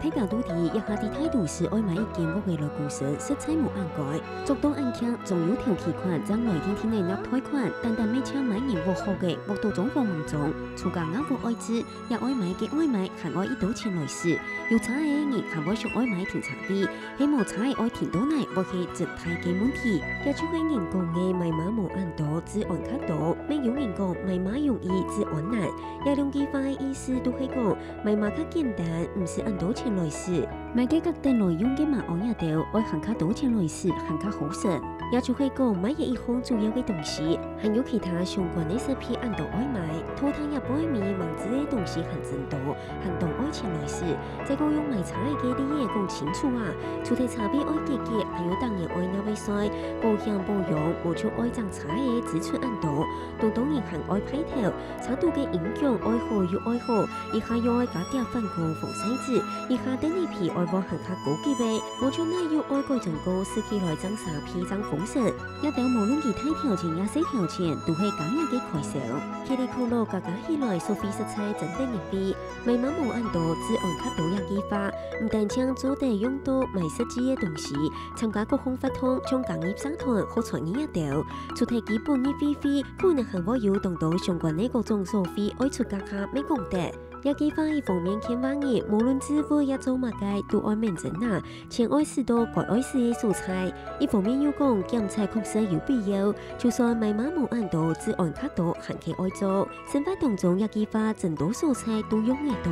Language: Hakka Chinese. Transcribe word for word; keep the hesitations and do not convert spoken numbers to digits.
大家都知，這下在大都市愛買一間屋仔來過生，實在無恁該。著到恁慶，總有頭期款正來定定仔納貸款，單單乜淨買人屋好个，屋到裝潢吂裝，自家若屋愛置，也愛買个愛買，還愛一兜錢來使。有車仔个人還會想愛買停車位，係無車仔愛停到哪，會係真大个問題。這就係人講个買馬無恁多，置安較多，乜有人講買馬容易，置安難。這兩句話个意思都係講， 買馬較簡單，毋使恁多錢來使。買个較等來用个馬鞍這兜，愛還較多錢來使，還較好勢。也就係講，買這一項主要个東西，還有其他相關个設備恁多愛買，套廳這背尾吂置个東西還真多，還當愛錢來使。再過用買車仔个例仔講清楚啊，除忒車位愛解決，還有逐年愛納个稅、保險保養，無就愛整車仔个支出恁多，當多人還愛派頭， 車肚个音響愛好又愛好，一下又愛加點反光防曬紙，一下等你皮愛換還較高級个，無就哪有愛改裝過，試起來正沙鼻正風神。這兜無論佢大條錢也細條錢，都係加額个開銷。嘰哩咕嚕加加起來，所費實在真得人費。買馬無恁多，置安較多這句話，毋單淨做得用到買實際个東西，參加各項活動，像加入社團、學才藝這兜，除忒基本入會費， 可能還會有當多相關个各種所費愛出價下乜講得。這句話一方面勸話人，無論置物也做麼个，都愛愐精啊，錢愛使到該愛使个所在。一方面又講，檢采確實有必要，就算買馬無恁多，置安較多還係愛做。生活當中這句話真多所在都用得到。